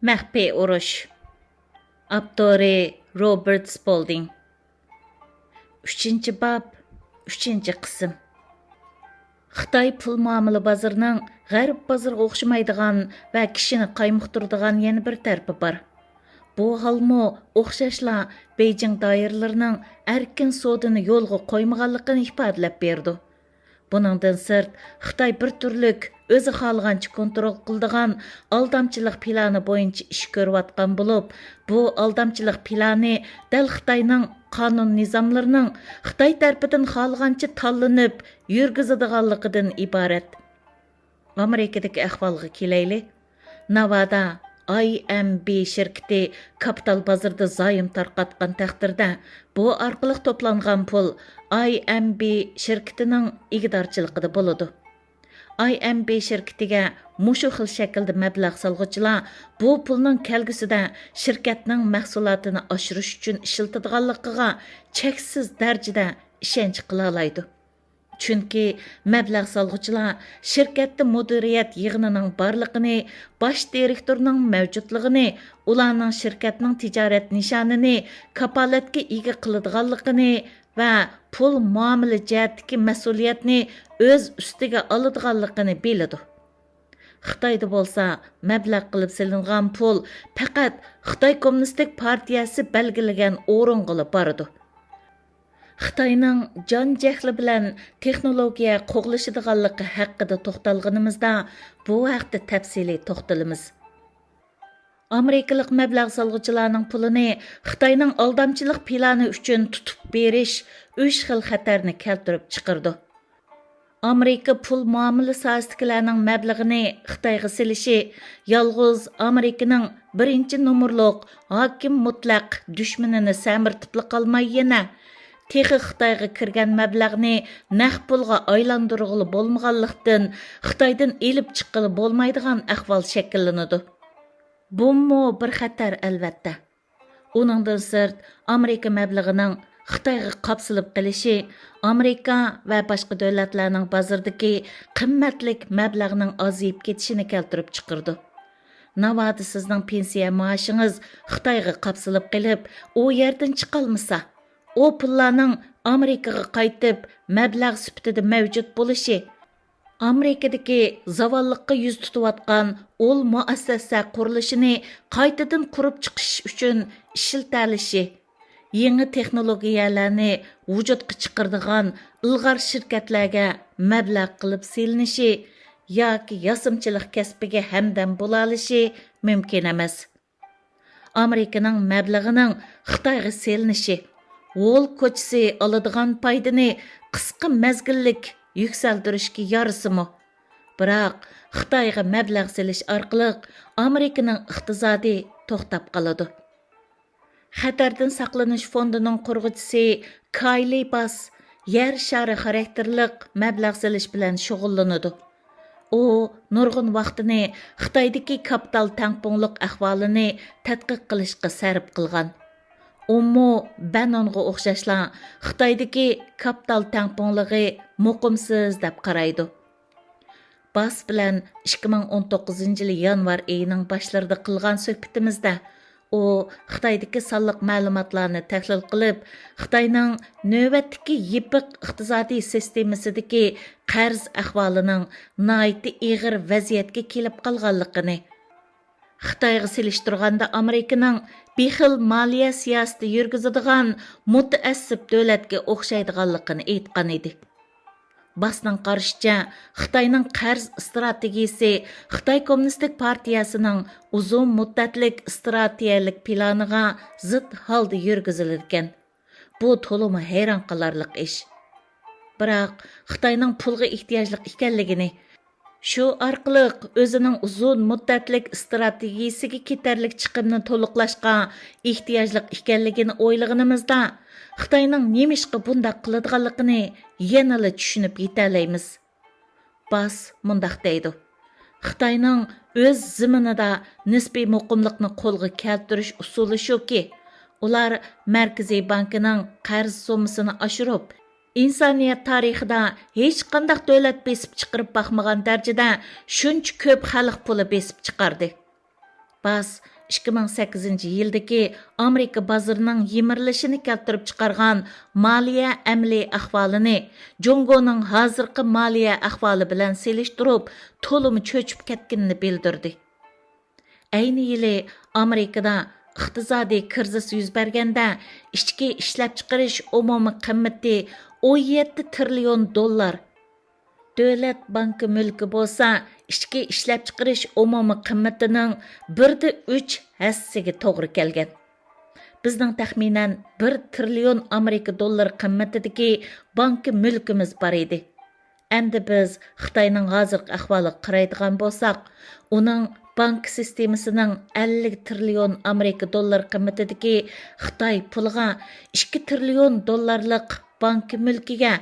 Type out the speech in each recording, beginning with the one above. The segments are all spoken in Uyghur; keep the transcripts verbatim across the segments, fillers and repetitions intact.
مەخپىي ئۇرۇش. ئاپتورى: روبېرت سپولدىڭ. ئۈچىنچى باب، ئۈچىنچى قىسىم. خىتاي پۇل مۇئامىلە بازىرىنىڭ غەرب بازىرىغا ئوخشىمايدىغان ۋە كىشىنى قايمۇقتۇرىدىغان يەنە بىر تەرىپى بار. بۇ ھالمۇ ئوخشاشلا بېيجىڭ دائىرىلىرىنىڭ ئەركىن سودىنى يولغا قويمىغانلىقىنى ئىپادىلەپ بېرىدۇ. بۇنىڭدىن سىرت، خىتاي بىر تۈرلۈك ئۆزى خالىغانچە كونترول قىلىدىغان ئالدامچىلىق پىلانى بويىچە ئىش كۆرۈۋاتقان بولۇپ، بۇ ئالدامچىلىق پىلانى دەل خىتاينىڭ قانۇن نىزاملىرىنىڭ خىتاي تەرىپىدىن خالىغانچە تاللىنىپ يۈرگۈزىدىغانلىقىدىن ئىبارەت. ئامېرىكىدىكى ئەھۋالغا كېلەيلى. ناۋادا ئاي ئېم بى شىركىتى كاپىتال بازىرىدا زايوم تارقاتقان تەقدىردە، بۇ ئارقىلىق توپلانغان پۇل ئاي ئېم بى شىركىتىنىڭ ئىگىدارچىلىقىدا بولىدۇ. ئاي ئېم بى شىركىتىگە مۇشۇ خىل شەكىلدە مەبلەغ سالغۇچىلار بۇ پۇلنىڭ كەلگۈسىدە شىركەتنىڭ مەھسۇلاتىنى ئاشۇرۇش ئۈچۈن ئىشلىتىدىغانلىقىغا چەكسىز دەرىجىدە ئىشەنچ قىلالايدۇ. چۈنكى مەبلەغ سالغۇچىلار شىركەتتە مۇدىرىيەت يىغىنىنىڭ بارلىقىنى، باش دىرېكتورنىڭ مەۋجۇتلۇقىنى، ئۇلارنىڭ شىركەتنىڭ تىجارەت نىشانىنى كاپالەتكە ئىگە قىلىدىغانلىقىنى ۋە پۇل مۇئامىلە جەھەتتىكى مەسئۇلىيەتنى ئۆز ئۈستىگە ئالىدىغانلىقىنى بىلىدۇ. خىتايدا بولسا مەبلەغ قىلىپ سېلىنغان پۇل پەقەت خىتاي كوممۇنىستىك پارتىيەسى بەلگىلىگەن ئورۇنغىلا بارىدۇ. خىتاينىڭ جان-جەھلى بىلەن تېخنولوگىيە قوغلىشىدىغانلىقى ھەققىدە توختالغىنىمىزدا، بۇ ھەقتە تەپسىلىي توختىلىمىز. ئامېرىكىلىق مەبلەغ سالغۇچىلارنىڭ پۇلىنى خىتاينىڭ ئالدامچىلىق پىلانى ئۈچۈن تۇتۇپ بېرىش ئۈچ خىل خەتەرنى كەلتۈرۈپ چىقىرىدۇ. ئامېرىكا پۇل مۇئامىلە ساھەسىدىكىلەرنىڭ مەبلىغىنى خىتايغا سېلىشى يالغۇز ئامېرىكىنىڭ بىرىنچى نومۇرلۇق ھاكىم مۇتلەق دۈشمىنىنى سەمرىتىپلا قالماي، يەنە تېخى خىتايغا كىرگەن مەبلەغنى نەق پۇلغا ئايلاندۇرغىلى بولمىغانلىقتىن، خىتايدىن ئېلىپ چىققىلى بولمايدىغان ئەھۋال شەكىللىنىدۇ. بۇمۇ بىر خەتەر، ئەلۋەتتە. ئۇنىڭدىن سىرت، ئامېرىكا مەبلىغىنىڭ خىتايغا قاپسىلىپ قېلىشى ئامېرىكا ۋە باشقا دۆلەتلەرنىڭ بازىرىدىكى قىممەتلىك مەبلەغنىڭ ئازىيىپ كېتىشىنى كەلتۈرۈپ چىقىرىدۇ. ناۋادا سىزنىڭ پېنسىيە مائاشىڭىز خىتايغا قاپسىلىپ قېلىپ، ئۇ يەردىن چىقالمىسا، ئۇ پۇللارنىڭ ئامېرىكىغا قايتىپ، مەبلەغ سۈپىتىدە مەۋجۇت بولۇشى، ئامېرىكىدىكى زاۋاللىققا يۈز تۇتۇۋاتقان ئۇل مۇئەسسەسە قۇرۇلۇشىنى قايتىدىن قۇرۇپ چىقىش ئۈچۈن ئىشلىتەلىشى، يېڭى تېخنولوگىيەلەرنى ۋۇجۇدقا چىقىرىدىغان ئىلغار شىركەتلەرگە مەبلەغ قىلىپ سېلىنىشى ياكى ياسىمىچىلىق كەسپىگە ھەمدەم بولالىشى مۇمكىن ئەمەس. ئامېرىكىنىڭ مەبلىغىنىڭ خىتايغا سېلىنىشى، ۋول كوچىسى ئالىدىغان پايدىنى قىسقا مەزگىللىك يۈكسەلدۈرۈشكە يارىسىمۇ، بىراق خىتايغا مەبلەغ سېلىش ئارقىلىق ئامېرىكىنىڭ ئىقتىسادى توختاپ قالىدۇ. خەتەردىن ساقلىنىش فوندىنىڭ قۇرغۇچىسى كايلى باس يەر شارى خاراكتېرلىق مەبلەغ سېلىش بىلەن شۇغۇللىنىدۇ. ئۇ نۇرغۇن ۋاقتىنى خىتايدىكى كاپىتال تەڭپۇڭلۇق ئەھۋالىنى تەتقىق قىلىشقا سەرپ قىلغان. ئۇمۇ بەننونغا ئوخشاشلا خىتايدىكى كاپىتال تەڭپۇڭلۇقى مۇقىمسىز دەپ قارايدۇ. باس بىلەن ئىككى مىڭ ئون توققۇزىنچى يىلى يانۋار ئېيىنىڭ باشلىرىدا قىلغان سۆھبىتىمىزدە، ئۇ خىتايدىكى سانلىق مەلۇماتلارنى تەھلىل قىلىپ، خىتاينىڭ نۆۋەتتىكى يېپىق ئىقتىسادىي سىستېمىسىدىكى قەرز ئەھۋالىنىڭ ناھايىتى ئېغىر ۋەزىيەتكە كېلىپ قالغانلىقىنى، خىتايغا سېلىشتۇرغاندا ئامېرىكىنىڭ بېخىل مالىيە سىياسىتى يۈرگۈزىدىغان مۇتەئەسسىپ دۆلەتكە ئوخشايدىغانلىقىنى ئېيتقان ئىدى. باسنىڭ قارىشىچە، خىتاينىڭ قەرز ئىستراتېگىيىسى خىتاي كوممۇنىستىك پارتىيەسىنىڭ ئۇزۇن مۇددەتلىك ئىستراتېگىيەلىك پىلانىغا زىت ھالدا يۈرگۈزۈلىدىكەن. بۇ تولىمۇ ھەيران قالارلىق ئىش. بىراق، خىتاينىڭ پۇلغا ئېھتىياجلىق ئىكەنلىكىنى، شۇ ئارقىلىق ئۆزىنىڭ ئۇزۇن مۇددەتلىك ئىستراتېگىيىسىگە كېتەرلىك چىقىمنى تولۇقلاشقا ئېھتىياجلىق ئىكەنلىكىنى ئويلىغىنىمىزدا، خىتاينىڭ نېمىشقا بۇنداق قىلىدىغانلىقىنى يەنىلا چۈشىنىپ يېتەلەيمىز. باس مۇنداق دەيدۇ: خىتاينىڭ ئۆز زېمىنىدا نىسپىي مۇقىملىقنى قولغا كەلتۈرۈش ئۇسۇلى شۇكى، ئۇلار مەركىزىي بانكىنىڭ قەرز سوممىسىنى ئاشۇرۇپ، ئىنسانىيەت تارىخىدا ھېچقانداق دۆلەت بېسىپ چىقىرىپ باقمىغان دەرىجىدە شۇنچە كۆپ خەلق پۇلى بېسىپ چىقاردى. باس ئىككى مىڭ سەككىزىنچى يىلدىكى ئامېرىكا بازىرىنىڭ يىمىرىلىشىنى كەلتۈرۈپ چىقارغان مالىيە ئەمەلىي ئەھۋالىنى جۇڭگونىڭ ھازىرقى مالىيە ئەھۋالى بىلەن سېلىشتۇرۇپ، تولىمۇ چۆچۈپ كەتكىنىنى بىلدۈردى. ئەينى يىلى ئامېرىكىدا ئىقتىسادىي كىرىزىس يۈز بەرگەندە، ئىچكى ئىشلەپچىقىرىش ئومۇمىي قىممىتى ئون يەتتە تىرىليون دوللار، دۆلەت بانكا مۈلكى بولسا ئىچكى ئىشلەپچىقىرىش ئومۇمىي قىممىتىنىڭ بىردە ئۈچ ھەسسىسىگە توغرا كەلگەن. بىزنىڭ تەخمىنەن بىر تىرىليون ئامېرىكا دوللىرى قىممىتىدىكى بانكا مۈلكىمىز بار ئىدى. ئەمدى بىز خىتاينىڭ ھازىرقى ئەھۋالىغا قارايدىغان بولساق، ئۇنىڭ بانكا سىستېمىسىنىڭ ئەللىك تىرىليون ئامېرىكا دوللىرى قىممىتىدىكى خىتاي پۇلىغا ئىككى تىرىليون دوللارلىق بانكا مۈلكىگە،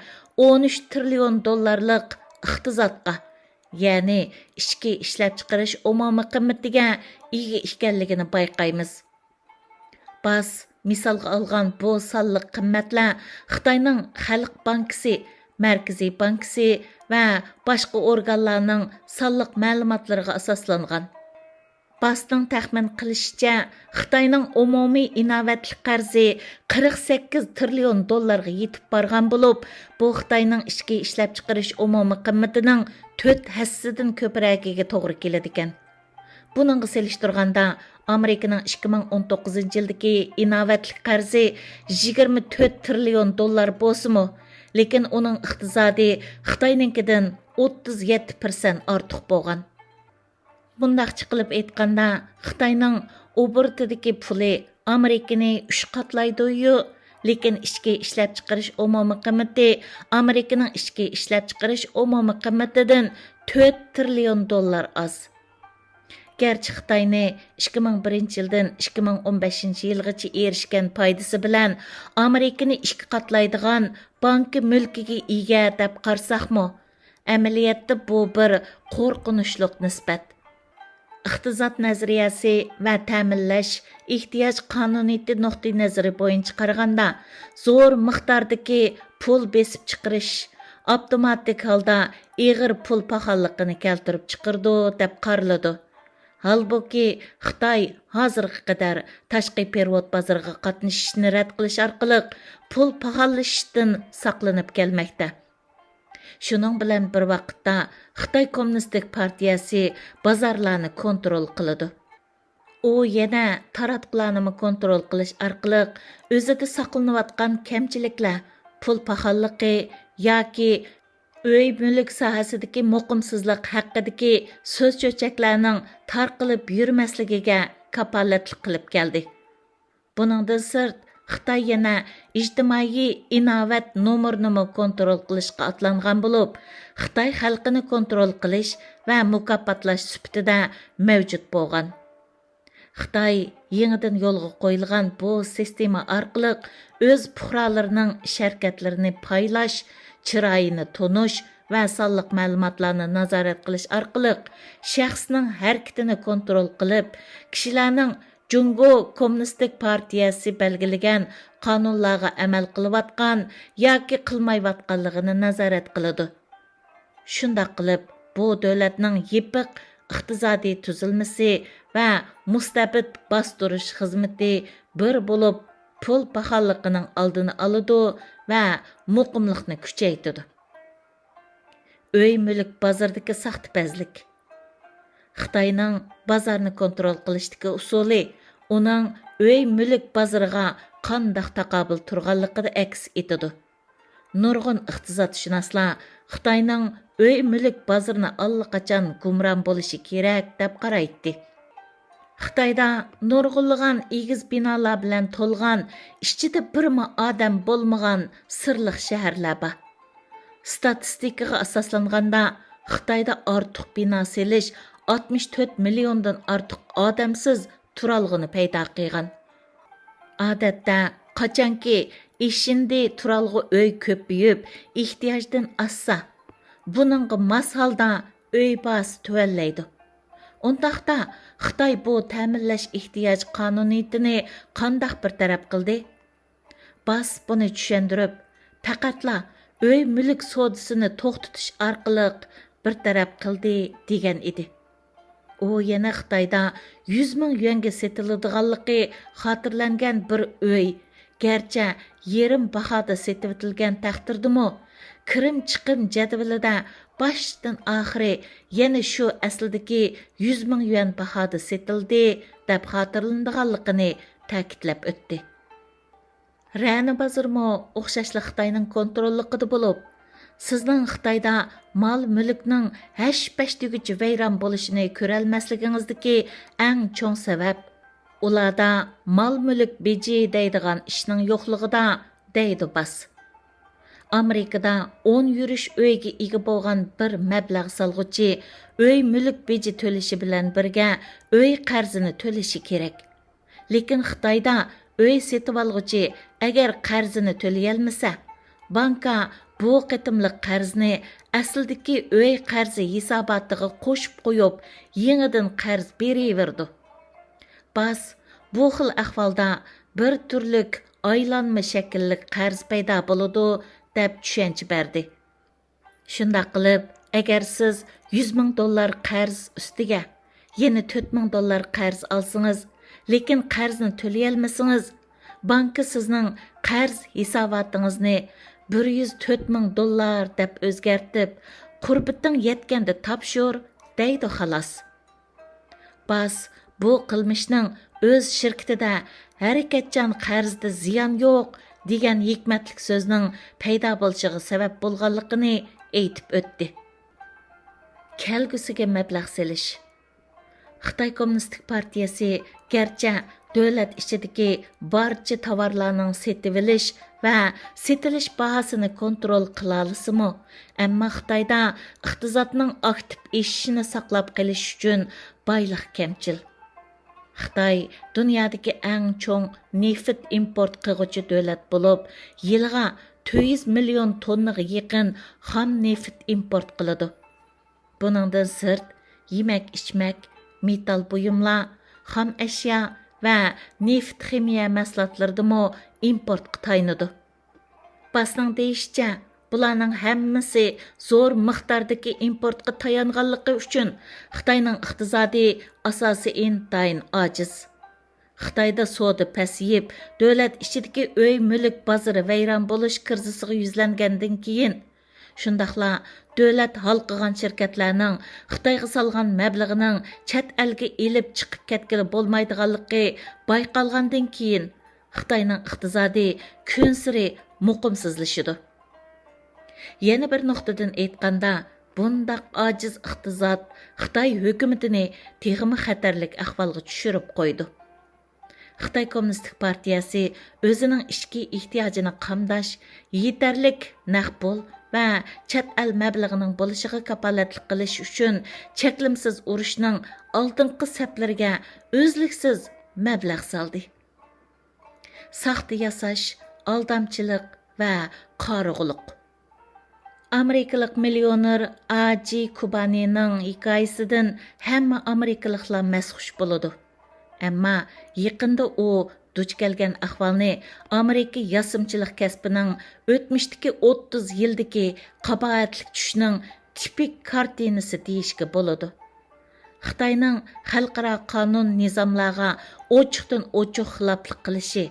ئون ئۈچ تىرىليون دوللارلىق ئىقتىسادقا، يەنى ئىچكى ئىشلەپچىقىرىش ئومۇمىي قىممىتىگە ئىگە ئىكەنلىكىنى بايقايمىز. باس مىسالغا ئالغان بۇ سانلىق قىممەتلەر خىتاينىڭ خەلق بانكىسى، مەركىزىي بانكىسى ۋە باشقا ئورگانلارنىڭ سانلىق مەلۇماتلىرىغا ئاساسلانغان. باستىڭ تەخمىن قىلىشىچە، خىتاينىڭ ئومۇمىي ئىناۋەتلىك قەرزى قىرىق سەككىز تىرىليون دوللارغا يېتىپ بارغان بولۇپ، بۇ خىتاينىڭ ئىچكى ئىشلەپچىقىرىش ئومۇمىي قىممىتىنىڭ تۆت ھەسسىدىن كۆپرەكىگە توغرا كېلىدىكەن. بۇنىڭغا سېلىشتۇرغاندا، ئامېرىكىنىڭ ئىككى مىڭ ئون توققۇزىنچى يىلدىكى ئىناۋەتلىك قەرزى يىگىرمە تۆت تىرىليون دوللار بولسىمۇ، لېكىن ئۇنىڭ ئىقتىسادى خىتاينىڭكىدىن ئوتتۇز يەتتە پىرسەنت ئارتۇق بولغان. مۇنداقچە قىلىپ ئېيتقاندا، خىتاينىڭ ئوبوروتىدىكى پۇلى ئامېرىكىنى ئۈچ قاتلايدۇ-يۇ، لېكىن ئىچكى ئىشلەپچىقىرىش ئومۇمىي قىممىتى ئامېرىكىنىڭ ئىچكى ئىشلەپچىقىرىش ئومۇمىي قىممىتىدىن تۆت تىرىليون دوللار ئاز. گەرچە خىتاينى ئىككى مىڭ بىرىنچى يىلدىن ئىككى مىڭ ئون بەشىنچى يىلغىچە ئېرىشكەن پايدىسى بىلەن ئامېرىكىنى ئىككى قاتلايدىغان بانكا مۈلكىگە ئىگە دەپ قارىساقمۇ، ئەمەلىيەتتە بۇ بىر قورقۇنچلۇق نىسبەت. ئىقتىساد نەزەرىيەسى ۋە تەمىنلەش ئېھتىياج قانۇنىيىتى نۇقتىئىنەزىرى بويىچە قارىغاندا، زور مىقداردىكى پۇل بېسىپ چىقىرىش ئاپتوماتىك ھالدا ئېغىر پۇل پاخاللىقىنى كەلتۈرۈپ چىقىرىدۇ، دەپ قارىلىدۇ. ھالبۇكى، خىتاي ھازىرغا قەدەر تاشقى پېرېۋوت بازىرىغا قاتنىشىشنى رەت قىلىش ئارقىلىق پۇل پاخاللىشىشتىن ساقلىنىپ كەلمەكتە. شۇنىڭ بىلەن بىر ۋاقىتتا، خىتاي كوممۇنىستىك پارتىيەسى بازارلارنى كونترول قىلىدۇ. ئۇ يەنە تاراتقۇلارنىمۇ كونترول قىلىش ئارقىلىق ئۆزىدە ساقلىنىۋاتقان كەمچىلىكلەر، پۇل پاخاللىقى ياكى ئۆي مۈلۈك ساھەسىدىكى مۇقىمسىزلىق ھەققىدىكى سۆز چۆچەكلەرنىڭ تارقىلىپ يۈرمەسلىكىگە كاپالەتلىك قىلىپ كەلدى. بۇنىڭدىن سىرت، خىتاي يەنە ئىجتىمائىي ئىناۋەت نومۇرىنىمۇ كونترول قىلىشقا ئاتلانغان بولۇپ، خىتاي خەلقىنى كونترول قىلىش ۋە مۇكاپاتلاش سۈپىتىدە مەۋجۇت بولغان. خىتاي يېڭىدىن يولغا قويۇلغان بۇ سىستېما ئارقىلىق ئۆز پۇقرالىرىنىڭ ئىش ھەرىكەتلىرىنى پايلاش، چىرايىنى تونۇش ۋە سانلىق مەلۇماتلارنى نازارەت قىلىش ئارقىلىق شەخسنىڭ ھەرىكىتىنى كونترول قىلىپ، كىشىلەرنىڭ جۇڭگو كوممۇنىستىك پارتىيەسى بەلگىلىگەن قانۇنلارغا ئەمەل قىلىۋاتقان ياكى قىلمايۋاتقانلىقىنى نازارەت قىلىدۇ. شۇنداق قىلىپ، بۇ دۆلەتنىڭ يېپىق ئىقتىسادىي تۈزۈلمىسى ۋە مۇستەبىت باستۇرۇش خىزمىتى بىر بولۇپ، پۇل پاخاللىقىنىڭ ئالدىنى ئالىدۇ ۋە مۇقىملىقنى كۈچەيتىدۇ. ئۆي مۈلۈك بازىرىدىكى ساختىپەزلىك. خىتاينىڭ بازارنى كونترول قىلىشتىكى ئۇسۇلى ئۇنىڭ ئۆي مۈلۈك بازىرىغا قانداق تاقابىل تۇرغانلىقىدا ئەكس ئېتىدۇ. نۇرغۇن ئىقتىسادشۇناسلار خىتاينىڭ ئۆي مۈلۈك بازىرىنى ئاللىقاچان گۇمران بولۇشى كېرەك، دەپ قارايتتى. خىتايدا نۇرغۇنلىغان ئېگىز بىنالار بىلەن تولغان، ئىچىدە بىرمۇ ئادەم بولمىغان سىرلىق شەھەرلەر بار. ستاتىستىكىغا ئاساسلانغاندا، خىتايدا ئارتۇق بىنا سېلىش ئاتمىش تۆت مىليوندىن ئارتۇق ئادەمسىز تۇرالغۇنى پەيدا قىلغان. ئادەتتە، قاچانكى ئېشىندى تۇرالغۇ ئۆي كۆپىيىپ، ئېھتىياجدىن ئاشسا، بۇنىڭغا ماس ھالدا ئۆي باھاسى تۆۋەنلەيدۇ. ئۇنداقتا، خىتاي بۇ تەمىنلەش ئېھتىياجى قانۇنىيىتىنى قانداق بىر تەرەپ قىلدى؟ باس بۇنى چۈشەندۈرۈپ، پەقەتلا ئۆي مۈلۈك سودىسىنى توختىتىش ئارقىلىق بىر تەرەپ قىلدى، دېگەن ئىدى. ئۇ يەنە خىتايدا يۈز مىڭ يۈەنگە سېتىلىدىغانلىقى خاتىرىلەنگەن بىر ئۆي، گەرچە يېرىم باھادا سېتىۋېتىلگەن تەقدىردىمۇ، كىرىم چىقىم جەدۋىلىدە باشتىن ئاخىرى يەنە شۇ ئەسلىدىكى يۈز مىڭ يۈەن باھادا سېتىلدى، دەپ خاتىرىلىنىدىغانلىقىنى تەكىتلەپ ئۆتتى. رەنە بازىرىمۇ ئوخشاشلا خىتاينىڭ كونتروللۇقىدا بولۇپ، سىزنىڭ خىتايدا مال-مۈلۈكنىڭ ھەش-پەش دېگۈچە ۋەيران بولۇشىنى كۆرەلمەسلىكىڭىزدىكى ئەڭ چوڭ سەۋەب، ئۇلاردا مال-مۈلۈك بېجى دەيدىغان ئىشنىڭ يوقلۇقىدا، دەيدۇ باس. ئامېرىكىدا ئون يۈرۈش ئۆيگە ئىگە بولغان بىر مەبلەغ سالغۇچى ئۆي مۈلۈك بېجى تۆلىشى بىلەن بىرگە ئۆي قەرزىنى تۆلىشى كېرەك. لېكىن خىتايدا ئۆي سېتىۋالغۇچى ئەگەر قەرزىنى تۆلىيەلمىسە، بانكا بۇ قېتىملىق قەرزنى ئەسلىدىكى ئۆي قەرزى ھېساباتىغا قوشۇپ قويۇپ، يېڭىدىن قەرز بېرىۋېرىدۇ. باس بۇ خىل ئەھۋالدا بىر تۈرلۈك ئايلانما شەكىللىك قەرز پەيدا بولىدۇ، دەپ چۈشەنچە بەردى. شۇنداق قىلىپ، ئەگەر سىز يۈز مىڭ دوللار قەرز ئۈستىگە يەنە تۆت مىڭ دوللار قەرز ئالسىڭىز، لېكىن قەرزنى تۆلىيەلمىسىڭىز، بانكا سىزنىڭ قەرز ھېساباتىڭىزنى بىر يۈز تۆت مىڭ دوللار دەپ ئۆزگەرتىپ، قۇربىتىڭ يەتكەندە تاپشۇر، دەيدۇ خالاس. باس بۇ قىلمىشنىڭ ئۆز شىركىتىدە ھەرىكەتچان قەرزدە زىيان يوق دېگەن ھېكمەتلىك سۆزنىڭ پەيدا بولۇشىغا سەۋەب بولغانلىقىنى ئېيتىپ ئۆتتى. كەلگۈسىگە مەبلەغ سېلىش. خىتاي كوممۇنىستىك پارتىيەسى گەرچە دۆلەت ئىچىدىكى بارچە تاۋارلارنىڭ سېتىۋېلىش ۋە سېتىلىش باھاسىنى كونترول قىلالىسىمۇ، ئەمما خىتايدا ئىقتىسادنىڭ ئاكتىپ ئېشىشىنى ساقلاپ قېلىش ئۈچۈن بايلىق كەمچىل. خىتاي دۇنيادىكى ئەڭ چوڭ نېفىت ئىمپورت قىلغۇچى دۆلەت بولۇپ، يىلىغا تۆت يۈز مىليون توننىغا يېقىن خام نېفىت ئىمپورت قىلىدۇ. بۇنىڭدىن سىرت، يېمەك-ئىچمەك، مېتال بۇيۇملار، خام ئەشيا ۋە نېفىت خىمىيە مەھسۇلاتلىرىدىمۇ ئىمپورتقا تايىنىدۇ. باسنىڭ دېيىشىچە، بۇلارنىڭ ھەممىسى زور مىقداردىكى ئىمپورتقا تايانغانلىقى ئۈچۈن خىتاينىڭ ئىقتىسادى ئاساسى ئىنتايىن ئاجىز. خىتايدا سودا پەسىيىپ، دۆلەت ئىچىدىكى ئۆي مۈلۈك بازىرى ۋەيران بولۇش كىرىزىسىغا يۈزلەنگەندىن كېيىن، شۇنداقلا دۆلەت ھالقىغان شىركەتلەرنىڭ خىتايغا سالغان مەبلىغىنىڭ چەت ئەلگە ئېلىپ چىقىپ كەتكىلى بولمايدىغانلىقى بايقالغاندىن كېيىن، خىتاينىڭ ئىقتىسادى كۈنسېرى مۇقىمسىزلىشىدۇ. يەنە بىر نۇقتىدىن ئېيتقاندا، بۇنداق ئاجىز ئىقتىساد خىتاي ھۆكۈمىتىنى تېخىمۇ خەتەرلىك ئەھۋالغا چۈشۈرۈپ قويىدۇ. خىتاي كوممۇنىستىك پارتىيەسى ئۆزىنىڭ ئىچكى ئېھتىياجىنى قامداش، يېتەرلىك نەق پۇل ۋە چەت ئەل مەبلىغىنىڭ بولۇشىغا كاپالەتلىك قىلىش ئۈچۈن چەكلىمىسىز ئۇرۇشنىڭ ئالدىنقى سەپلىرىگە ئۈزلۈكسىز مەبلەغ سالدى. ساختا ياساش، ئالدامچىلىق ۋە قارىغۇلۇق. ئامېرىكىلىق مىليونېر ئاجى كۇبانىنىڭ ھېكايىسىدىن ھەممە ئامېرىكىلىقلار مەستخۇش بولىدۇ. ئەمما يېقىندا ئۇ دۇچ كەلگەن ئەھۋالنى ئامېرىكا ياسىمىچىلىق كەسپىنىڭ ئۆتمۈشتىكى ئوتتۇز يىلدىكى قاباھەتلىك چۈشنىڭ تىپىك كارتىنىسى دېيىشكە بولىدۇ. خىتاينىڭ خەلقئارا قانۇن نىزاملارغا ئوچۇقتىن ئوچۇق خىلاپلىق قىلىشى،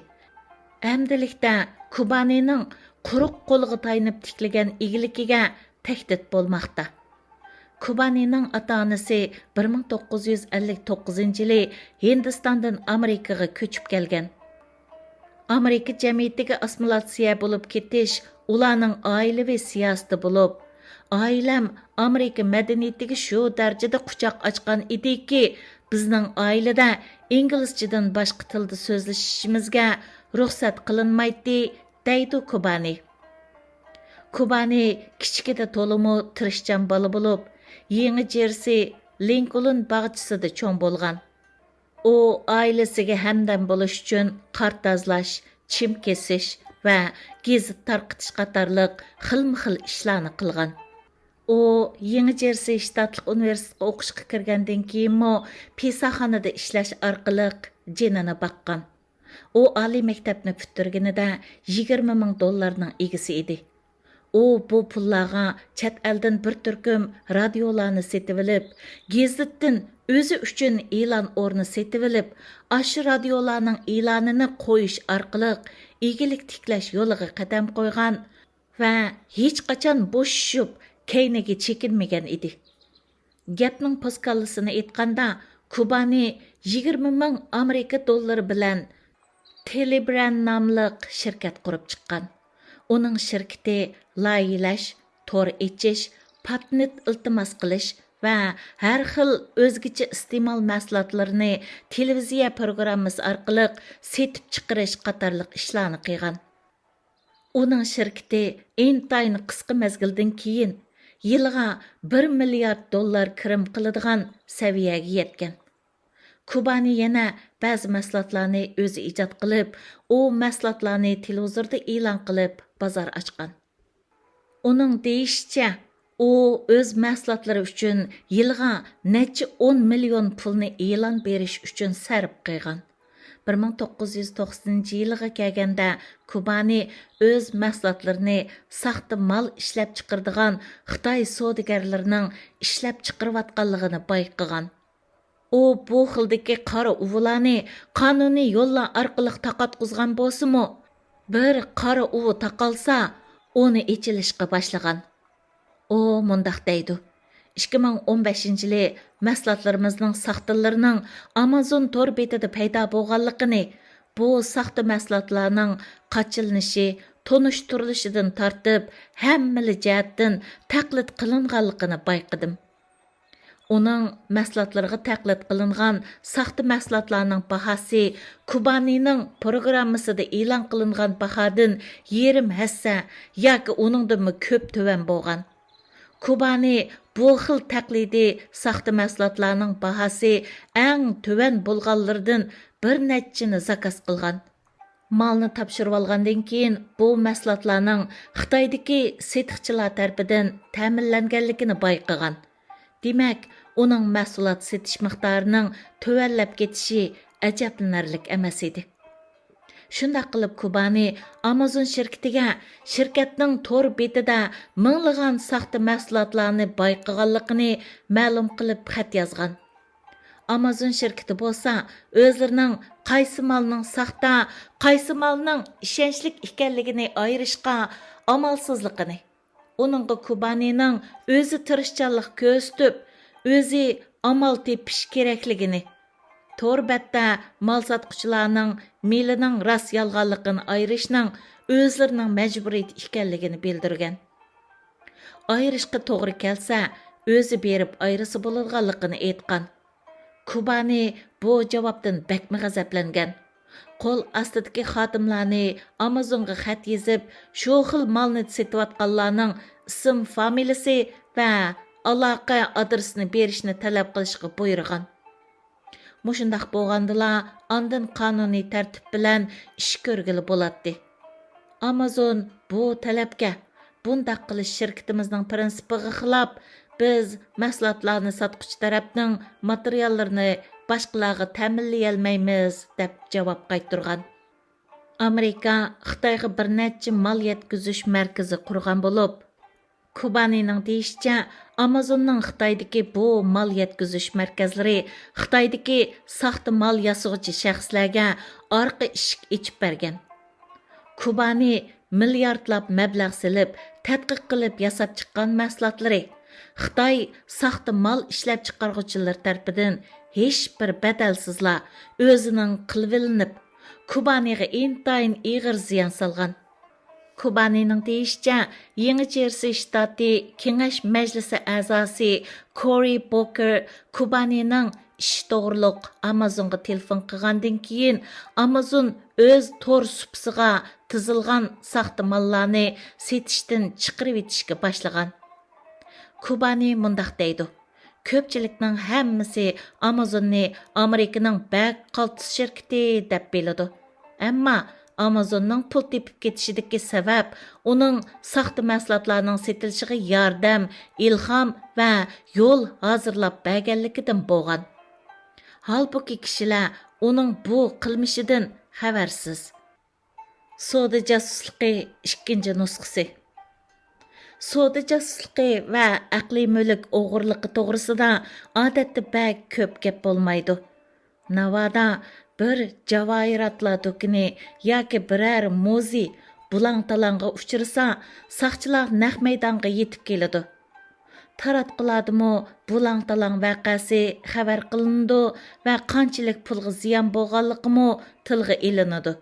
ئەمدىلىكتە كۇبانىنىڭ قۇرۇق قولىغا تايىنىپ تىكلىگەن ئىگىلىكىگە تەھدىت بولماقتا. كۇبانىنىڭ ئاتا-ئانىسى بىر مىڭ توققۇز يۈز ئەللىك توققۇزىنچى يىلى ھىندىستاندىن ئامېرىكىغا كۆچۈپ كەلگەن. ئامېرىكا جەمئىيىتىگە ئاسسىمىلياتسىيە بولۇپ كېتىش ئۇلارنىڭ ئائىلىۋى سىياسىتى بولۇپ، ئائىلەم ئامېرىكا مەدەنىيىتىگە شۇ دەرىجىدە قۇچاق ئاچقان ئىدىكى، بىزنىڭ ئائىلىدە ئىنگلىزچىدىن باشقا تىلدا سۆزلىشىشىمىزگە رۇخسەت قىلىنمايتتى، دەيدۇ كۇبانى. كۇبانى كىچىكىدە تولىمۇ تىرىشچان بالا بولۇپ، يېڭى جېرسى لىنكولن باغچىسىدا چوڭ بولغان. ئۇ ئائىلىسىگە ھەمدەم بولۇش ئۈچۈن قار تازىلاش، چىم كېسىش ۋە گېزىت تارقىتىش قاتارلىق خىلمۇ خىل ئىشلارنى قىلغان. ئۇ يېڭى جېرسى شتاتلىق ئۇنىۋېرسىتېتقا ئوقۇشقا كىرگەندىن كېيىنمۇ پىساخانىدا ئىشلەش ئارقىلىق جېنىنى باققان. ئۇ ئالىي مەكتەپنى پۈتتۈرگىنىدە يىگىرمە مىڭ دوللارنىڭ ئىگىسى ئىدى. ئۇ بۇ پۇللارغا چەت ئەلدىن بىر تۈركۈم رادىيولارنى سېتىۋېلىپ، گېزىتتىن ئۆزى ئۈچۈن ئېلان ئورنى سېتىۋېلىپ، ئاشۇ رادىيولارنىڭ ئېلانىنى قويۇش ئارقىلىق ئىگىلىك تىكلەش يولىغا قەدەم قويغان ۋە ھېچقاچان بوشىشىپ، كەينىگە چېكىنمىگەن ئىدى. گەپنىڭ پوسكاللىسىنى ئېيتقاندا، كۇبانى يىگىرمە مىڭ ئامېرىكا دوللىرى بىلەن تېلېبرەن ناملىق شىركەت قۇرۇپ چىققان. ئۇنىڭ شىركىتى لايىھەلەش، تور ئېچىش، پاتېنت ئىلتىماس قىلىش ۋە ھەر خىل ئۆزگىچە ئىستېمال مەھسۇلاتلىرىنى تېلېۋىزىيە پروگراممىسى ئارقىلىق سېتىپ چىقىرىش قاتارلىق ئىشلارنى قىلغان. ئۇنىڭ شىركىتى ئىنتايىن قىسقا مەزگىلدىن كېيىن يىلىغا بىر مىليارد دوللار كىرىم قىلىدىغان سەۋىيەگە يەتكەن. كۇبانى يەنە بەزى مەھسۇلاتلارنى ئۆزى ئىجاد قىلىپ، ئۇ مەھسۇلاتلارنى تېلېۋىزوردا ئېلان قىلىپ، بازار ئاچقان. ئۇنىڭ دېيىشىچە، ئۇ ئۆز مەھسۇلاتلىرى ئۈچۈن يىلىغا نەچچە ئون مىليون پۇلنى ئېلان بېرىش ئۈچۈن سەرپ قىلغان. بىر مىڭ توققۇز يۈز توقسىنىنچى يىلىغا كەلگەندە، كۇبانى ئۆز مەھسۇلاتلىرىنى ساختا مال ئىشلەپچىقىرىدىغان خىتاي سودىگەرلىرىنىڭ ئىشلەپچىقىرىۋاتقانلىقىنى بايقىغان. ئۇ بۇ خىلدىكى قارا ئۇۋىلارنى قانۇنىي يوللار ئارقىلىق تاقاتقۇزغان بولسىمۇ، بىر قارا ئۇۋا تاقالسا، ئۇنى ئېچىلىشقا باشلىغان. ئۇ مۇنداق دەيدۇ: «ئىككى مىڭ ئون بەشىنچى يىلى مەھسۇلاتلىرىمىزنىڭ ساختىلىرىنىڭ ئامازون تور بېتىدە پەيدا بولغانلىقىنى، بۇ ساختا مەھسۇلاتلارنىڭ قاچىلىنىشى، تونۇشتۇرۇلۇشىدىن تارتىپ، ھەممىلا جەھەتتىن تەقلىد قىلىنغانلىقىنى بايقىدىم.» ئۇنىڭ مەھسۇلاتلىرىغا تەقلىد قىلىنغان ساختا مەھسۇلاتلارنىڭ باھاسى كۇبانىنىڭ پروگراممىسىدا ئېلان قىلىنغان باھادىن يېرىم ھەسسە ياكى ئۇنىڭدىنمۇ كۆپ تۆۋەن بولغان. كۇبانى بۇ خىل تەقلىدىي ساختا مەھسۇلاتلارنىڭ باھاسى ئەڭ تۆۋەن بولغانلىرىدىن بىر نەچچىنى زاكاز قىلغان. مالنى تاپشۇرۇۋالغاندىن كېيىن، بۇ مەھسۇلاتلارنىڭ خىتايدىكى سېتىقچىلار تەرىپىدىن تەمىنلەنگەنلىكىنى بايقىغان. دېمەك، ئۇنىڭ مەھسۇلات سېتىش مىقدارىنىڭ تۆۋەنلەپ كېتىشى ئەجەبلىنەرلىك ئەمەس ئىدى. شۇنداق قىلىپ، كۇبانى ئامازون شىركىتىگە شىركەتنىڭ تور بېتىدە مىڭلىغان ساختا مەھسۇلاتلارنى بايقىغانلىقىنى مەلۇم قىلىپ خەت يازغان. ئامازون شىركىتى بولسا ئۆزلىرىنىڭ قايسى مالنىڭ ساختا، قايسى مالنىڭ ئىشەنچلىك ئىكەنلىكىنى ئايرىشقا ئامالسىزلىقىنى، ئۇنىڭغا كۇبانىنىڭ ئۆزى تىرىشچانلىق كۆرسىتىپ، ئۆزى ئامال تېپىش كېرەكلىكىنى، تور بەتتە مال ساتقۇچىلارنىڭ مېلىنىڭ راست يالغانلىقىنى ئايرىشنىڭ ئۆزلىرىنىڭ مەجبۇرىيىتى ئىكەنلىكىنى بىلدۈرگەن. ئايرىشقا توغرا كەلسە، ئۆزى بېرىپ ئايرىسا بولىدىغانلىقىنى ئېيتقان. كۇبانى بۇ جاۋابتىن بەكمۇ غەزەپلەنگەن. قول ئاستىدىكى خادىملارنى ئامازونغا خەت يېزىپ، شۇ خىل مالنى سېتىۋاتقانلارنىڭ ئىسىم فامىلىسى ۋە ئالاقە ئادرېسىنى بېرىشنى تەلەپ قىلىشقا بۇيرۇغان. مۇشۇنداق بولغاندىلا، ئاندىن قانۇنىي تەرتىپ بىلەن ئىش كۆرگىلى بولاتتى. ئامازون بۇ تەلەپكە، بۇنداق قىلىش شىركىتىمىزنىڭ پىرىنسىپىغا خىلاپ، بىز مەھسۇلاتلارنى ساتقۇچى تەرەپنىڭ ماتېرىياللىرىنى باشقىلارغا تەمىنلىيەلمەيمىز، دەپ جاۋاب قايتۇرغان. ئامېرىكا خىتايغا بىر نەچچە مال يەتكۈزۈش مەركىزى قۇرغان بولۇپ، كۇبانىنىڭ دېيىشىچە، ئامازوننىڭ خىتايدىكى بۇ مال يەتكۈزۈش مەركەزلىرى خىتايدىكى ساختا مال ياسىغۇچى شەخسلەرگە ئارقا ئىشىك ئېچىپ بەرگەن. كۇبانى مىلياردلاپ مەبلەغ سېلىپ تەتقىق قىلىپ ياساپ چىققان مەھسۇلاتلىرى خىتاي ساختا مال ئىشلەپچىقارغۇچىلىرى تەرىپىدىن ھېچبىر بەدەلسىزلا ئۆزىنىڭ قىلىۋېلىنىپ، كۇبانىغا ئىنتايىن ئېغىر زىيان سالغان. كۇبانىنىڭ دېيىشىچە، يېڭى جېرسى شتاتى كېڭەش مەجلىسى ئەزاسى كورى بوكېر كۇبانىنىڭ ئىش توغرۇلۇق ئامازونغا تېلېفون قىلغاندىن كېيىن، ئامازون ئۆز تور سۇپىسىغا تىزىلغان ساختا ماللارنى سېتىشتىن چىقىرىۋېتىشكە باشلىغان. كۇبانى مۇنداق دەيدۇ: «كۆپچىلىكنىڭ ھەممىسى ئامازوننى ئامېرىكىنىڭ بەك قالتىس شىركىتى دەپ بىلىدۇ. ئەمما ئامازوننىڭ پۇل تېپىپ كېتىشىدىكى سەۋەب ئۇنىڭ ساختا مەھسۇلاتلارنىڭ سېتىلىشىغا ياردەم، ئىلھام ۋە يول ھازىرلاپ بەرگەنلىكىدىن بولغان. ھالبۇكى، كىشىلەر ئۇنىڭ بۇ قىلمىشىدىن خەۋەرسىز.» سودا جاسۇسلۇقى ئىككىنچى نۇسخىسى. سودا جاسۇسلۇقى ۋە ئەقلىي مۈلۈك ئوغرىلىقى توغرىسىدا ئادەتتە بەك كۆپ گەپ بولمايدۇ. ناۋادا بىر جاۋاھىراتلار دۇكىنى ياكى بىرەر مۇزېي بۇلاڭ-تالاڭغا ئۇچرىسا، ساقچىلار نەق مەيدانغا يېتىپ كېلىدۇ. تاراتقۇلاردىمۇ بۇلاڭ-تالاڭ ۋەقەسى خەۋەر قىلىنىدۇ ۋە قانچىلىك پۇلغا زىيان بولغانلىقىمۇ تىلغا ئېلىنىدۇ.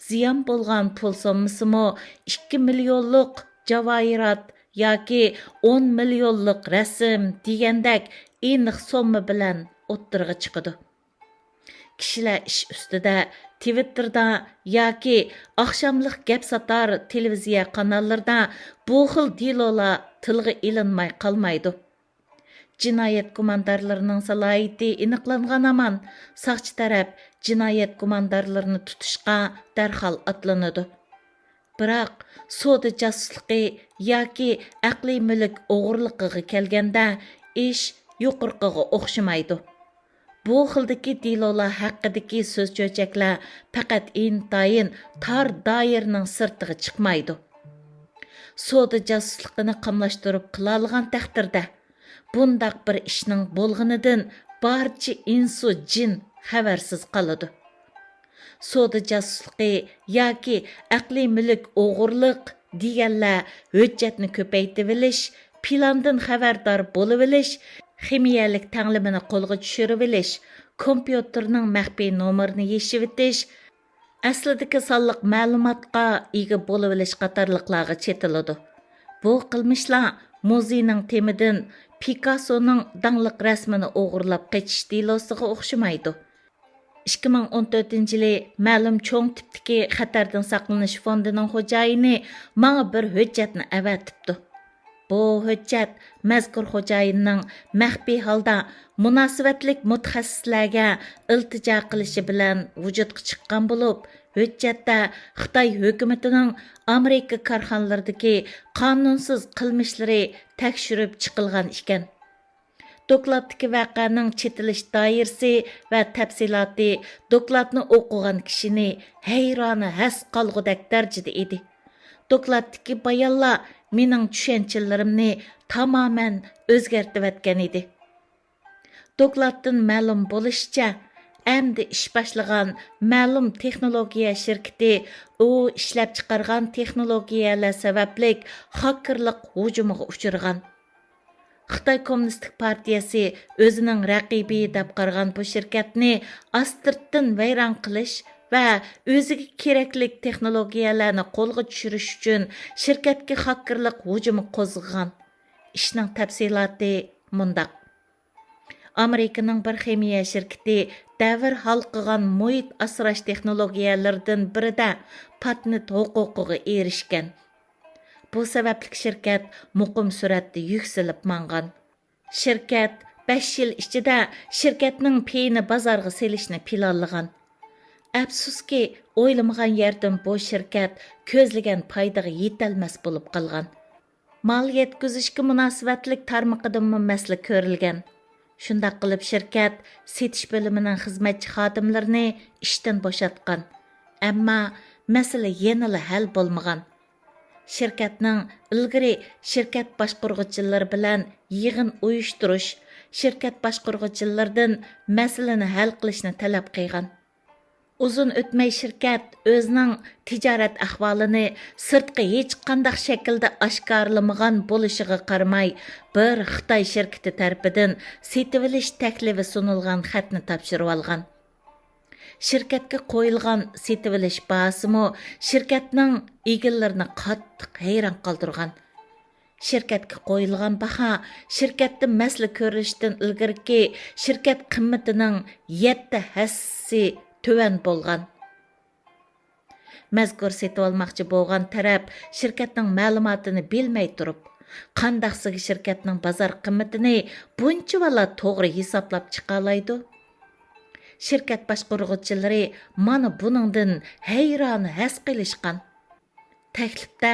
زىيان بولغان پۇل سوممىسىمۇ ئىككى مىليونلۇق جاۋاھىرات ياكى ئون مىليونلۇق رەسىم دېگەندەك ئېنىق سومما بىلەن ئوتتۇرىغا چىقىدۇ. كىشىلەر ئىش ئۈستىدە، تىۋىتتېردا ياكى ئاخشاملىق گەپ ساتار تېلېۋىزىيە قاناللىرىدا بۇ خىل دېلولار تىلغا ئېلىنماي قالمايدۇ. جىنايەت گۇماندارلىرىنىڭ سالاھىيىتى ئېنىقلانغان ھامان، ساقچى تەرەپ جىنايەت گۇماندارلىرىنى تۇتۇشقا دەرھال ئاتلىنىدۇ. بىراق، سودا جاسۇسلۇقى ياكى ئەقلىي مۈلۈك ئوغرىلىقىغا كەلگەندە، ئىش يۇقىرىقىغا ئوخشىمايدۇ. بۇ خىلدىكى دېلولار ھەققىدىكى سۆز-چۆچەكلەر پەقەت ئىنتايىن تار دائىرىنىڭ سىرتىغا چىقمايدۇ. سودا جاسۇسلۇقىنى قاملاشتۇرۇپ قىلالىغان تەقدىردە، بۇنداق بىر ئىشنىڭ بولغىنىدىن بارچە ئىنسۇ جىن خەۋەرسىز قالىدۇ. سودا جاسۇسلۇقى ياكى ئەقلىي مۈلۈك ئوغرىلىق دېگەنلەر ھۆججەتنى كۆپەيتىۋېلىش، پىلاندىن خەۋەردار بولۇۋېلىش، خىمىيەلىك تەڭلىمىنى قولغا چۈشۈرۈۋېلىش، كومپيۇتېرنىڭ مەخپىي نومۇرىنى يېشىۋېتىش، ئەسلىدىكى سانلىق مەلۇماتقا ئىگە بولۇۋېلىش قاتارلىقلارغا چېتىلىدۇ. بۇ قىلمىشلار مۇزېينىڭ تېمىدىن پىكاسسونىڭ داڭلىق رەسىمىنى ئوغرىلاپ قېچىش دېلوسىغا ئوخشىمايدۇ. ئىككى مىڭ ئون تۆتىنچى يىلى مەلۇم چوڭ تىپتىكى خەتەردىن ساقلىنىش فوندىنىڭ خوجايىنى ماڭا بىر ھۆججەتنى ئەۋەتىپتۇ. بۇ ھۆججەت مەزكۇر خوجايىننىڭ مەخپىي ھالدا مۇناسىۋەتلىك مۇتەخەسسىسلەرگە ئىلتىجا قىلىشى بىلەن ۋۇجۇدقا چىققان بولۇپ، ھۆججەتتە خىتاي ھۆكۈمىتىنىڭ ئامېرىكا كارخانىلىرىدىكى قانۇنسىز قىلمىشلىرى تەكشۈرۈپ چىقىلغان ئىكەن. دوكلاتتىكى ۋەقەنىڭ چېتىلىش دائىرىسى ۋە تەپسىلاتى دوكلاتنى ئوقۇغان كىشىنى ھەيرانى ھەس قالغۇدەك دەرىجىدە ئىدى. دوكلاتتىكى بايانلار مېنىڭ چۈشەنچىلىرىمنى تامامەن ئۆزگەرتىۋەتكەن ئىدى. دوكلاتتىن مەلۇم بولۇشىچە، ئەمدى ئىش باشلىغان مەلۇم تېخنولوگىيە شىركىتى ئۇ ئىشلەپچىقارغان تېخنولوگىيەلەر سەۋەبلىك خاكېرلىق ھۇجۇمىغا ئۇچرىغان. خىتاي كوممۇنىستىك پارتىيەسى ئۆزىنىڭ رەقىبى دەپ قارىغان بۇ شىركەتنى ئاستىرتتىن ۋەيران قىلىش ۋە ئۆزىگە كېرەكلىك تېخنولوگىيەلەرنى قولغا چۈشۈرۈش ئۈچۈن شىركەتكە خاكېرلىق ھۇجۇمى قوزغىغان. ئىشنىڭ تەپسىلاتى مۇنداق. ئامېرىكىنىڭ بىر خىمىيە شىركىتى دەۋر ھالقىغان مۇھىت ئاسراش تېخنولوگىيەلىرىدىن بىرىدە پاتېنت ھوقۇقىغا ئېرىشكەن. بۇ سەۋەبلىك شىركەت مۇقىم سۈرئەتتە يۈكسىلىپ ماڭغان. شىركەت بەش يىل ئىچىدە شىركەتنىڭ پېيىنى بازارغا سېلىشنى پىلانلىغان. ئەپسۇسكى، ئويلىمىغان يەردىن بۇ شىركەت كۆزلىگەن پايدىغا يېتەلمەس بولۇپ قالغان. مال يەتكۈزۈشكە مۇناسىۋەتلىك تارمىقىدىنمۇ مەسىلە كۆرۈلگەن. شۇنداق قىلىپ، شىركەت سېتىش بۆلۈمىنىڭ خىزمەتچى خادىملىرىنى ئىشتىن بوشاتقان، ئەمما مەسىلە يەنىلا ھەل بولمىغان. شىركەتنىڭ ئىلگىرى شىركەت باشقۇرغۇچىلىرى بىلەن يىغىن ئۇيۇشتۇرۇش، شىركەت باشقۇرغۇچىلىرىدىن مەسىلىنى ھەل قىلىشنى تەلەپ قىلغان. ئۇزۇن ئۆتمەي شىركەت ئۆزىنىڭ تىجارەت ئەھۋالىنى سىرتقا ھېچقانداق شەكىلدە ئاشكارىلىمىغان بولۇشىغا قارىماي، بىر خىتاي شىركىتى تەرىپىدىن سېتىۋېلىش تەكلىپى سۇنۇلغان خەتنى تاپشۇرۇۋالغان. شىركەتكە قويۇلغان سېتىۋېلىش باھاسىمۇ شىركەتنىڭ ئىگىلىرىنى قاتتىق ھەيران قالدۇرغان. شىركەتكە قويۇلغان باھا شىركەتتە مەسىلە كۆرۈلۈشتىن ئىلگىرىكى شىركەت قىممىتىنىڭ يەتتە ھەسسىسى تۆۋەن بولغان. مەزكۇر سېتىۋالماقچى بولغان تەرەپ شىركەتنىڭ مەلۇماتىنى بىلمەي تۇرۇپ، قانداقسىگە شىركەتنىڭ بازار قىممىتىنى بۇنچىۋالا توغرا ھېسابلاپ چىقالايدۇ؟ شىركەت باشقۇرغۇچىلىرى مانا بۇنىڭدىن ھەيران ھەس قېلىشقان. تەكلىپتە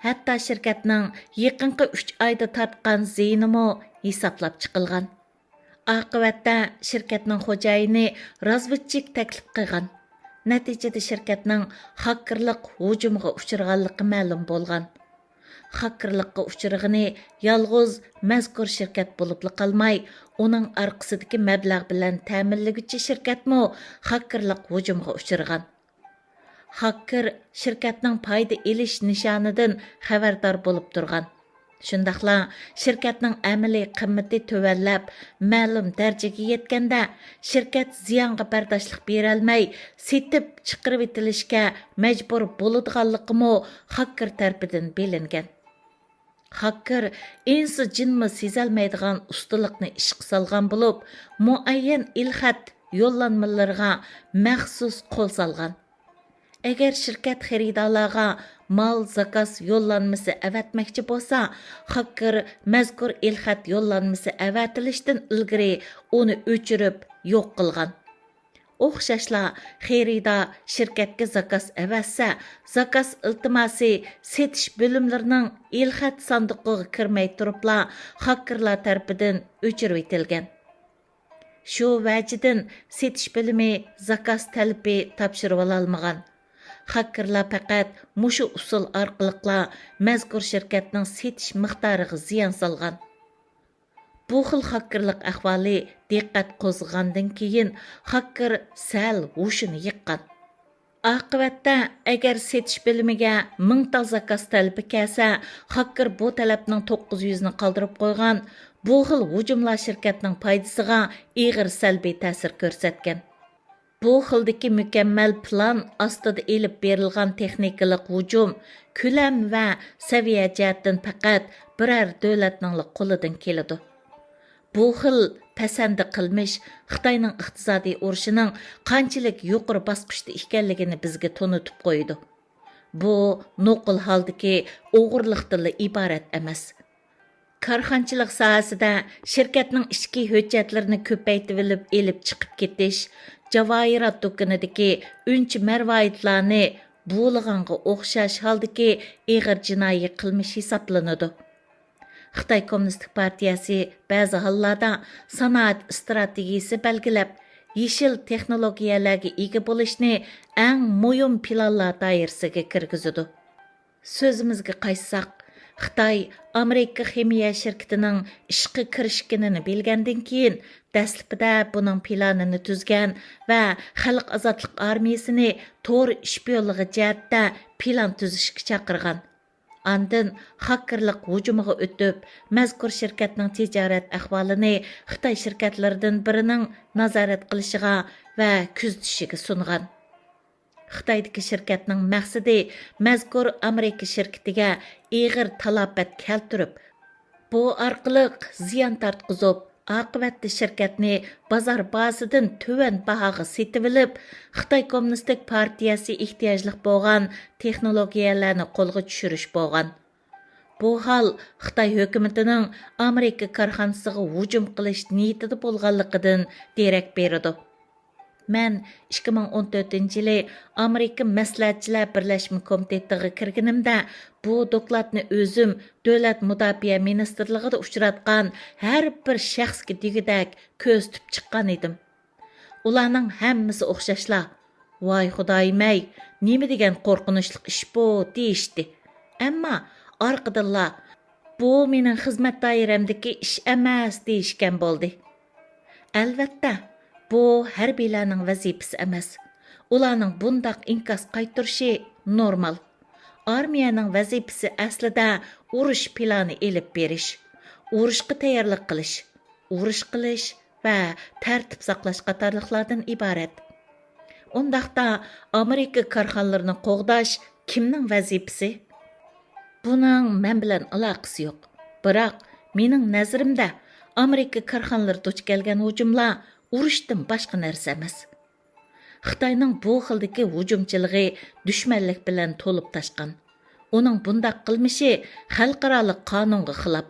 ھەتتا شىركەتنىڭ يېقىنقى ئۈچ ئايدا تارتقان زىيىنىمۇ ھېسابلاپ چىقىلغان. ئاقىۋەتتە شىركەتنىڭ خوجايىنى رازۋېدچىك تەكلىپ قىلغان. نەتىجىدە شىركەتنىڭ خاكېرلىق ھۇجۇمىغا ئۇچرىغانلىقى مەلۇم بولغان. خاككېرلىققا ئۇچرىغىنى يالغۇز مەزكۇر شىركەت بولۇپلا قالماي، ئۇنىڭ ئارقىسىدىكى مەبلەغ بىلەن تەمىنلىگۈچى شىركەتمۇ خاككېرلىق ھۇجۇمىغا ئۇچرىغان. خاككېر شىركەتنىڭ پايدا ئېلىش نىشانىدىن خەۋەردار بولۇپ تۇرغان. شۇنداقلا شىركەتنىڭ ئەمەلىي قىممىتى تۆۋەنلەپ، مەلۇم دەرىجىگە يەتكەندە، شىركەت زىيانغا بەرداشلىق بېرەلمەي، سېتىپ چىقىرىۋېتىلىشكە مەجبۇر بولىدىغانلىقىمۇ خاككېر تەرىپىدىن بىلىنگەن. خاككېر ئىنسۇ جىنمۇ سېزەلمەيدىغان ئۇستىلىقنى ئىشقا سالغان بولۇپ، مۇئەييەن ئېلخەت يوللانمىلىرىغا مەخسۇس قول سالغان. ئەگەر شىركەت خېرىدارلارغا مال زاكاز يوللانمىسى ئەۋەتمەكچى بولسا، خاككېر مەزكۇر ئېلخەت يوللانمىسى ئەۋەتىلىشتىن ئىلگىرى ئۇنى ئۆچۈرۈپ يوق قىلغان. ئوخشاشلا خېرىدار شىركەتكە زاكاز ئەۋەتسە، زاكاز ئىلتىماسى سېتىش بۆلۈملىرىنىڭ ئېلخەت ساندۇقىغا كىرمەي تۇرۇپلا خاككېرلار تەرىپىدىن ئۆچۈرۈۋېتىلگەن. شۇ ۋەجىدىن سېتىش بۆلۈمى زاكاز تەلىپى تاپشۇرۇۋالالمىغان. خاككېرلار پەقەت مۇشۇ ئۇسۇل ئارقىلىقلا مەزكۇر شىركەتنىڭ سېتىش مىقدارىغا زىيان سالغان. بۇ خىل خاككېرلىق ئەھۋالى دىققەت قوزغىغاندىن كېيىن، خاككېر سەل ھوشىنى يىغقان. ئاقىۋەتتە، ئەگەر سېتىش بۆلۈمىگە مىڭ تال زاكاز تەلىپى كەلسە، خاككېر بۇ تەلەپنىڭ توققۇز يۈزىنى قالدۇرۇپ قويغان. بۇ خىل ھۇجۇملار شىركەتنىڭ پايدىسىغا ئېغىر سەلبىي تەسىر كۆرسەتكەن. بۇ خىلدىكى مۇكەممەل پىلان ئاستىدا ئېلىپ بېرىلغان تېخنىكىلىق ھۇجۇم كۆلەم ۋە سەۋىيە جەھەتتىن پەقەت بىرەر دۆلەتنىڭلا قولىدىن كېلىدۇ. بۇ خىل پەسەندە قىلمىش خىتاينىڭ ئىقتىسادىي ئۇرۇشىنىڭ قانچىلىك يۇقىرى باسقۇچتا ئىكەنلىكىنى بىزگە تونۇتۇپ قويىدۇ. بۇ نوقۇل ھالدىكى ئوغرىلىقتىنلا ئىبارەت ئەمەس. كارخانىچىلىق ساھەسىدە شىركەتنىڭ ئىچكى ھۆججەتلىرىنى كۆپەيتىۋېلىپ ئېلىپ چىقىپ كېتىش، جاۋاھىرات دۇكىنىدىكى ئۈنچە مەرۋايىتلارنى بۇلىغانغا ئوخشاش ھالدىكى ئېغىر جىنايى قىلمىش ھېسابلىنىدۇ. خىتاي كوممۇنىستىك پارتىيەسى بەزى ھاللاردا سانائەت ئىستراتېگىيىسى بەلگىلەپ، يېشىل تېخنولوگىيەلەرگە ئىگە بولۇشنى ئەڭ مۇھىم پىلانلار دائىرىسىگە كىرگۈزىدۇ. سۆزىمىزگە قايتساق، خىتاي ئامېرىكا خىمىيە شىركىتىنىڭ ئىشقا كىرىشكىنىنى بىلگەندىن كېيىن، دەسلىپىدە بۇنىڭ پىلانىنى تۈزگەن ۋە خەلق ئازادلىق ئارمىيىسىنى تور شپىيونلۇقى جەھەتتە پىلان تۈزۈشكە چاقىرغان. ئاندىن خاككېرلىق ھۇجۇمىغا ئۆتۈپ، مەزكۇر شىركەتنىڭ تىجارەت ئەھۋالىنى خىتاي شىركەتلىرىدىن بىرىنىڭ نازارەت قىلىشىغا ۋە كۆزىتىشىگە سۇنغان. خىتايدىكى شىركەتنىڭ مەقسىتى مەزكۇر ئامېرىكا شىركىتىگە ئېغىر تالاپەت كەلتۈرۈپ، بۇ ئارقىلىق زىيان تارتقۇزۇپ، ئاقىۋەتتە شىركەتنى بازار باھاسىدىن تۆۋەن باھاغا سېتىۋېلىپ، خىتاي كوممۇنىستىك پارتىيەسى ئېھتىياجلىق بولغان تېخنولوگىيەلەرنى قولغا چۈشۈرۈش بولغان. بۇ ھال خىتاي ھۆكۈمىتىنىڭ ئامېرىكا كارخانىسىغا ھۇجۇم قىلىش نىيىتىدە بولغانلىقىدىن دېرەك بېرىدۇ. مەن ئىككى مىڭ ئون تۆتىنچى يىلى ئامېرىكا مەسلىھەتچىلەر بىرلەشمە كومىتېتىغا كىرگىنىمدە، بۇ دوكلاتنى ئۆزۈم دۆلەت مۇداپىئە مىنىستىرلىقىدا ئۇچراتقان ھەر بىر شەخسكە دېگۈدەك كۆرسىتىپ چىققان ئىدىم. ئۇلارنىڭ ھەممىسى ئوخشاشلا، «ۋاي خۇدايىم-ئەي، نېمە دېگەن قورقۇنچلۇق ئىش بۇ!» دېيىشتى. ئەمما ئارقىدىنلا، «بۇ مېنىڭ خىزمەت دائىرەمدىكى ئىش ئەمەس» دېيىشكەن بولدى. ئەلۋەتتە، بۇ ھەربىيلەرنىڭ ۋەزىپىسى ئەمەس. ئۇلارنىڭ بۇنداق ئىنكاس قايتۇرۇشى نورمال. ئارمىيەنىڭ ۋەزىپىسى ئەسلىدە ئۇرۇش پىلانى ئېلىپ بېرىش، ئۇرۇشقا تەييارلىق قىلىش، ئۇرۇش قىلىش ۋە تەرتىپ ساقلاش قاتارلىقلاردىن ئىبارەت. ئۇنداقتا ئامېرىكا كارخانىلىرىنى قوغداش كىمنىڭ ۋەزىپىسى؟ بۇنىڭ مەن بىلەن ئالاقىسى يوق. بىراق، مېنىڭ نەزىرىمدە، ئامېرىكا كارخانىلىرى دۇچ كەلگەن ھۇجۇملار ئۇرۇشتىن باشقا نەرسە ئەمەس. خىتاينىڭ بۇ خىلدىكى ھۇجۇمچىلىقى دۈشمەنلىك بىلەن تولۇپ تاشقان. ئۇنىڭ بۇنداق قىلمىشى خەلقئارالىق قانۇنغا خىلاپ.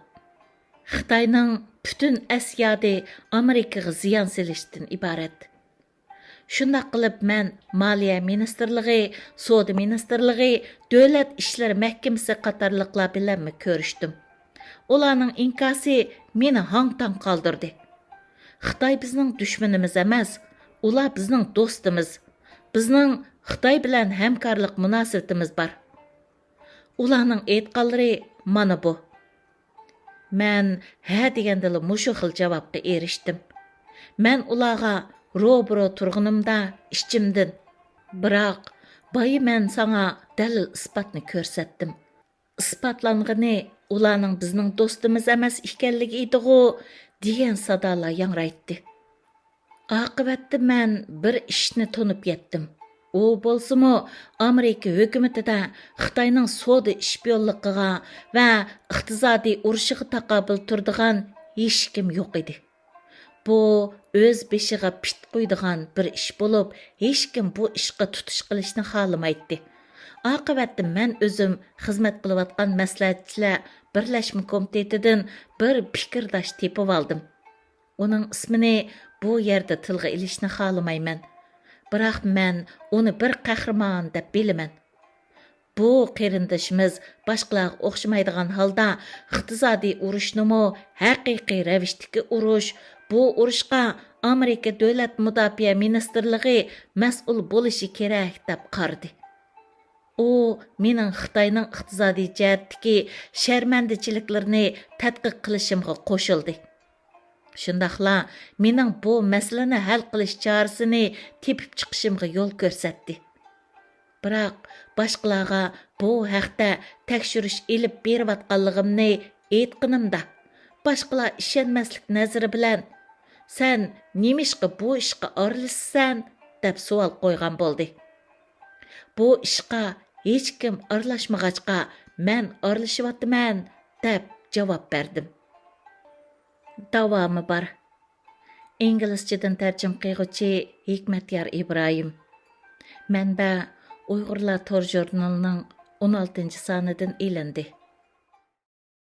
خىتاينىڭ پۈتۈن ئەسيادى ئامېرىكىغا زىيان سېلىشتىن ئىبارەت. شۇنداق قىلىپ، مەن مالىيە مىنىستىرلىقى، سودا مىنىستىرلىقى، دۆلەت ئىشلىرى مەھكىمىسى قاتارلىقلار بىلەنمۇ كۆرۈشتۈم. ئۇلارنىڭ ئىنكاسى مېنى ھاڭ-تاڭ قالدۇردى. خىتاي بىزنىڭ دۈشمىنىمىز ئەمەس، ئۇلار بىزنىڭ دوستىمىز. بىزنىڭ خىتاي بىلەن ھەمكارلىق مۇناسىۋىتىمىز بار. ئۇلارنىڭ ئېيتقانلىرى مانا بۇ. مەن ھە دېگەندىلا مۇشۇ خىل جاۋابقا ئېرىشتىم. مەن ئۇلارغا روبىرو تۇرغىنىمدا ئىچىمدىن، بىراق، بايا مەن ساڭا دەلىل ئىسپاتنى كۆرسەتتىم. ئىسپاتلانغىنى ئۇلارنىڭ بىزنىڭ دوستىمىز ئەمەس ئىكەنلىكى ئىدىغۇ دېگەن سادالار ياڭرايتتى. ئاقىۋەتتە مەن بىر ئىشنى تونۇپ يەتتىم. ئۇ بولسىمۇ ئامېرىكا ھۆكۈمىتىدە خىتاينىڭ سودا ئىشپىيونلۇقىغا ۋە ئىقتىسادىي ئۇرۇشىغا تاقابىل تۇرىدىغان ھېچكىم يوق ئىدى. بۇ ئۆز بېشىغا پىت قويىدىغان بىر ئىش بولۇپ، ھېچكىم بۇ ئىشقا تۇتۇش قىلىشنى خالىمايتتى. ئاقىۋەتتە مەن ئۆزۈم خىزمەت قىلىۋاتقان مەسلىھەتچىلەر بىرلەشمە كومىتېتىدىن بىر پىكىرداش تېپىۋالدىم. ئۇنىڭ ئىسمىنى بۇ يەردە تىلغا ئېلىشنى خالىمايمەن. بىراق مەن ئۇنى بىر قەھرىمان دەپ بىلىمەن. بۇ قېرىندىشىمىز باشقىلارغا ئوخشىمايدىغان ھالدا ئىقتىسادىي ئۇرۇشنىمۇ ھەقىقىي رەۋىشتىكى ئۇرۇش، بۇ ئۇرۇشقا ئامېرىكا دۆلەت مۇداپىئە مىنىستىرلىقى مەسئۇل بولۇشى كېرەك دەپ قارىدى. ئۇ مېنىڭ خىتاينىڭ ئىقتىسادىي جەھەتتىكى شەرمەندىچىلىكلىرىنى تەتقىق قىلىشىمغا قوشۇلدى. شۇنداقلا مېنىڭ بۇ مەسىلىنى ھەل قىلىش چارىسىنى تېپىپ چىقىشىمغا يول كۆرسەتتى. بىراق باشقىلارغا بۇ ھەقتە تەكشۈرۈش ئېلىپ بېرىۋاتقانلىقىمنى ئېيتقىنىمدا، باشقىلار ئىشەنمەسلىك نەزىرى بىلەن، «سەن نېمىشقا بۇ ئىشقا ئارىلىشىسەن؟» دەپ سوئال قويغان بولدى. «بۇ ئىشقا ھېچكىم ئارىلاشمىغاچقا، مەن ئارىلىشىۋاتىمەن» دەپ جاۋاب بەردىم. داۋامى بار. ئىنگلىزچىدىن تەرجىمە قىلغۇچى ھېكمەتيار ئىبراھىم. مەنبە: ئۇيغۇرلار تور ژۇرنىلىنىڭ ئون ئالتىنچى سانىدىن ئېلىندى.